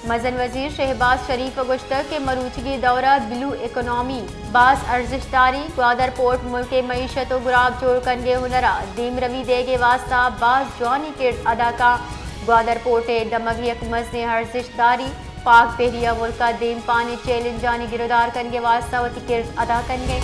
مزن وزیر شہباز شریف ء گوشتگ کہ مروچیگیں دور ء بلو اکانومی باز ارزشت داری، گوادر پورٹ ملک ء معیشت ء گراب جوڑ کنگ ء ہنر ء دیمروی دیگ ء واستہ باز جوانیں کرد ادا کاں۔ گوادر پورٹ ء دمگ یک مزنیں ارزشت داری، پاک بحریہ ملک ء دیمپانی چیلنجانی گرودار کنگ ء واستہ وتی کرد ادا کنگ ء۔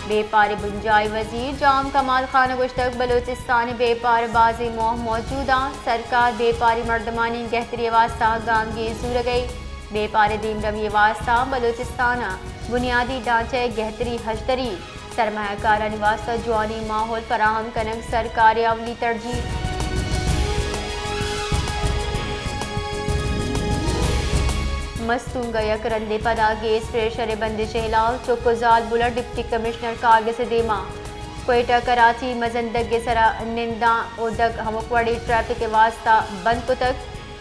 بیپار ء بنجاہی وزیر جام کمال خان ء گوشتگ، بلوچستان ء بیپار ء بازیں موہ موجود انت، سرکار بیپاری مردمانی گہتری ء واستہ گامگیج زورگ ء، بیپار ء دیمروی ء واستہ بلوچستان ء بنیادی ڈھانچہ ء گہتری ہژدری، سرمایہ کارانی واستہ جوانیں ماحول فراہم کنگ سرکار ء اولی ترجیح۔ مستونگ ء یک رندے پدا گیس پریشر ء بندش ء ہلاس، چک و زالبول ء ڈپٹی کمشنر کاگد ء دیما۔ کوئٹہ کراچی مزن دگ ء سرا ننداں و دگ ہمک وڑیں ٹریفک ء واستہ بند کتگ۔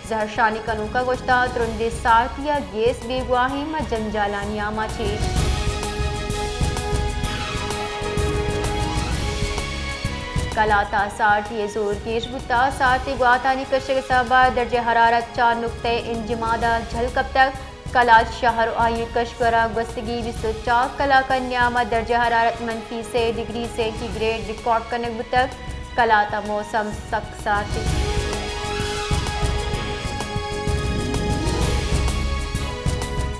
زہرشانی کنوکاں گوشتگ، ترندیں سارتی ء گیس بیگواہیں ماں جنجالانی آماچ ایں۔ کلات ء سارتی ء زور گیش بوتگ، سارتی گواتانی کشگ ء سبب ء درجہ حرارت چار نقطہ انجماد ء جھل کپتگ۔ کلات شہر و آئی کشور ء گوستگی بیست و چار کلاکانی نیام ء درجہ حرارت منفی سے ڈگری سینٹی گریڈ ریکارڈ کنگ بوتگ۔ کلات ء موسم سک سارتی۔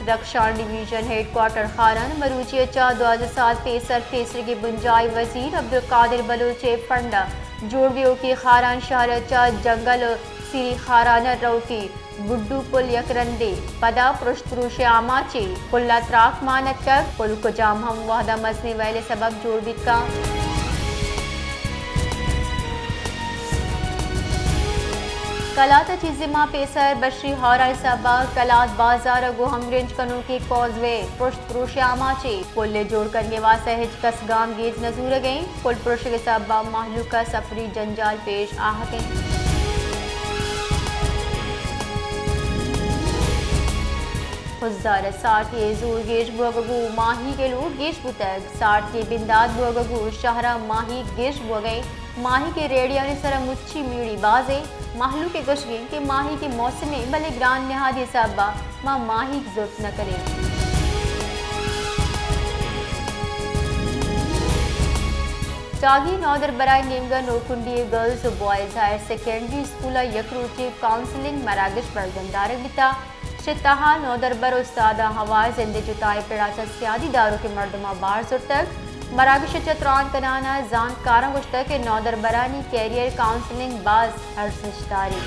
Rakhshan division head quarter Kharan مروچی ء چہ دوازدہ سال پیسر پیسریگیں بنجاہی وزیر عبدالقادر بلوچ ء فنڈ ء جوڑ بیوکی خاران شہر ء چہ جنگل و سیری خاران ء روکی بڈو پل یک رندے پدا پرشت پروش ء آماچ ایں۔ پل ء تراک مان اتکگ، پل کجام ہم وہد ء مزنیں ویل ء سبب جوڑ بیت کنت۔ کلات ء چیزے ماہ پیسر بشری ہارانی سبب ء کلات بازار ء گوں ہمگرنچ کنوکیں کازوے پرشت پروش ء آماچ ایں۔ پل ء جوڑ کنگ ء واستہ ہچ کس گامگیج نہ زورگ ء انت۔ پل پرشگ ء سبب ء مہلوک ء سفری جنجال پیش آہگ انت۔ خضدار ء سارتی ء زور گیش بوگ ء گوں ماہیگ ء لوٹ گیش بوتگ۔ سارتی ء بندات بوگ ء گوں شہر ء ماہیگ گیش بوگ ء انت۔ ماہیگ ء ریڑیانی سرا مچی میڑی باز انت۔ مہلوک ء گوشگ انت کہ ماہیگ ء موسم انت، بلے گران نہادی ء سبب ء ما ماہیگ زرت نہ کنیں۔ چاگی نودربرانی نیمگ ء نوکنڈی ء گرلز و بوائز ہائر سیکنڈری اسکول ء یک روچی کاؤنسلنگ مراگش برجم دارگ بیتگ۔ چہ تہا نودربر استاداں ہوار زند ء جتائیں پڑا چہ سیادی داروکیں مردماں بار زرتگ۔ مراگش ء چہ تران کنان ء زانتکاراں گوشتگ کہ نودربرانی کیریئر کاؤنسلنگ باز ارزشت داری۔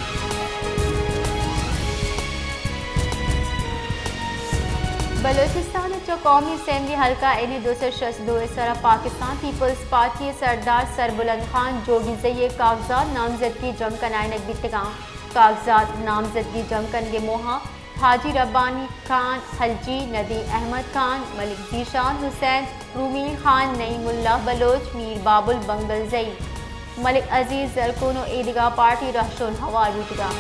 بلوچستان ء چہ قومی اسمبلی حلقہ این ای دو سد شست دو ء سرا پاکستان پیپلز پارٹی ء سردار سربلند خان جوگیزئی ء کاغذات نامزدگی جم کنائینگ بیتگاں۔ کاغذات نامزدگی جم کنگ ء موہاں حاجی ربانی خان خلجی، ندیم احمد خان، ملک ذیشان حسین، رومیل خان، نعیم اللہ بلوچ، میر بابل بنگلزئی، ملک عزیز زرکون و ایدگہ پارٹی رہشون ہوار بوتگاں۔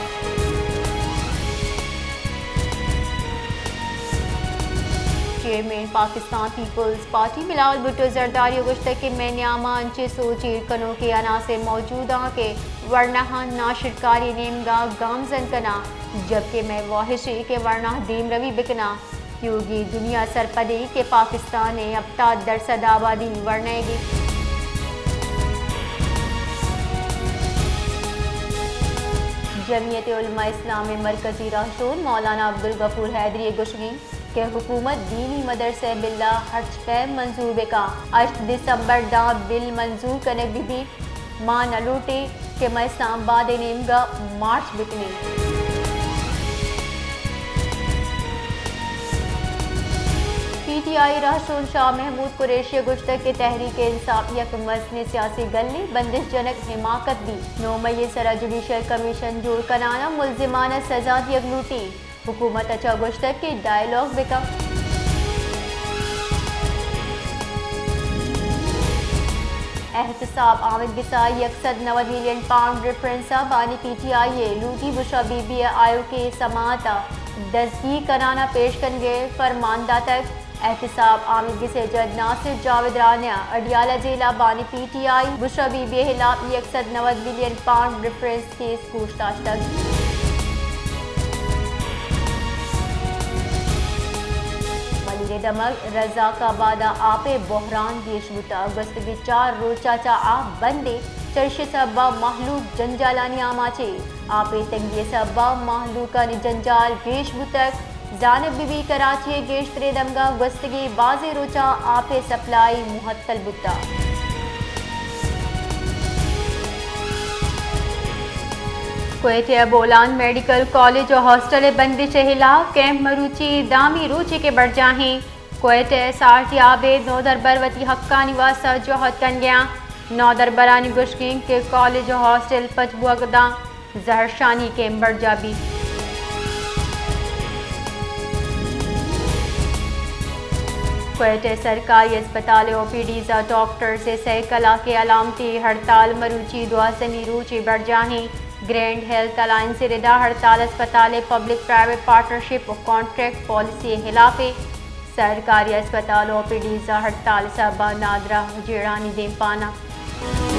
چیئرمین پاکستان پیپلز پارٹی بلاول بھٹو زرداری ء گوشتگ کہ مئے نیاما انچیں سوچ ایر کنوکیں عناصر موجود آں کہ ورناہاں ناشرکاری نیمگا گامزن کناں، جبکہ مئے واہش ایں کہ ورناہ دیمروی بکناں، کیوگی دنیا سرپدیں کہ پاکستان ء ہپتاد درسد آبادی ورنائیگی۔ جمعیت علماء اسلام ء مرکزی راہشون مولانا عبدالغفور حیدری ء گوشگیں کہ حکومت دینی مدرسہ بل ء ہرچ پیم منظور بکاں، ہشت دسمبر داں بل منظور کنگ بہ بیت۔ ما نہ لوٹیں کہ ما اسلام آباد ء نیمگ ء مارچ بکنیں۔ پی ٹی آئی راہشون شاہ محمود قریشی ء گوشتگ کہ تحریک انصاف یک مزنیں سیاسی گلے، بندش جنگ حماقت بیت۔ نو مئی ء سرا جوڈیشل کمیشن جوڑ کنان ء ملزمان ء سزا دیگ لوٹیں۔ حکومت ء چہ گوشتگ کہ ڈائیلاگ بہ کن۔ احتساب آمد گسا یک سد نود ملین پاؤنڈ ریفرنس ء بانی پی ٹی آئی ء لوٹی، بشا بی بی ء آیوکیں سماعت ء دزگیر کنان ء پیش کنگ ء فرمان داتگ۔ احتساب آمید گس ءِ جج ناصر جاوید رانیا، اڈیالہ جیل ءَ بانی P T I, Bushra be be ءِ ہلاپ یک سد نود ملین پاؤنڈ ریفرنس کیس گوش داشتگ۔ ملیر ءِ دمگ رزاک آباد ءَ آپ ءِ بحران گیش بوتگ، گوستگیں چار روچ ءَ چہ آپ بندیں، چریشی ءِ سبب ءَ مہلوک جنجالانی آماچ اِنت۔ آپ ءِ تنگی ءِ سبب ءَ مہلوکانی جنجال گیش بوتگ۔ زانگ بہ بیت کراچی ءِ گیشتریں دمگاں گوستگیں بازیں روچاں آپ ءِ سپلائی معطل بوتگ۔ کوئٹہ ءِ بولان میڈیکل کالج ءُ ہاسٹل ءِ بندش ءِ ہلاپ، کیمپ مروچی دامی روچے کہ برجاہیں۔ کوئٹہ ءِ ایس آر ٹی آبید نودربر وتی حقانی واستہ جہد کنگ ءَ اَنت۔ نودربرانی گوشگ اِنت کہ کالج ءُ ہاسٹل پچ بوگ ءَ داں زہرشانی کیمپ برجاہ بیت۔ کوئٹہ ءِ سرکاری اسپتال ءِ او پی ڈیز ءَ ڈاکٹرز ءِ سئے کلاک ءِ علامتی ہڑتال مروچی دوازدہمی روچے برجاہیں۔ گرینڈ ہیلتھ الائنس ءِ رد ءَ ہڑتال اسپتال ءِ پبلک پرائیویٹ پارٹنرشپ ءُ کانٹریکٹ پالیسی ءِ ہلاپ اِنت۔ سرکاری اسپتال ءِ او پی ڈیز ءَ ہڑتال ءِ سبب ءَ نادراہ جیڑھانی دیمپان اَنت۔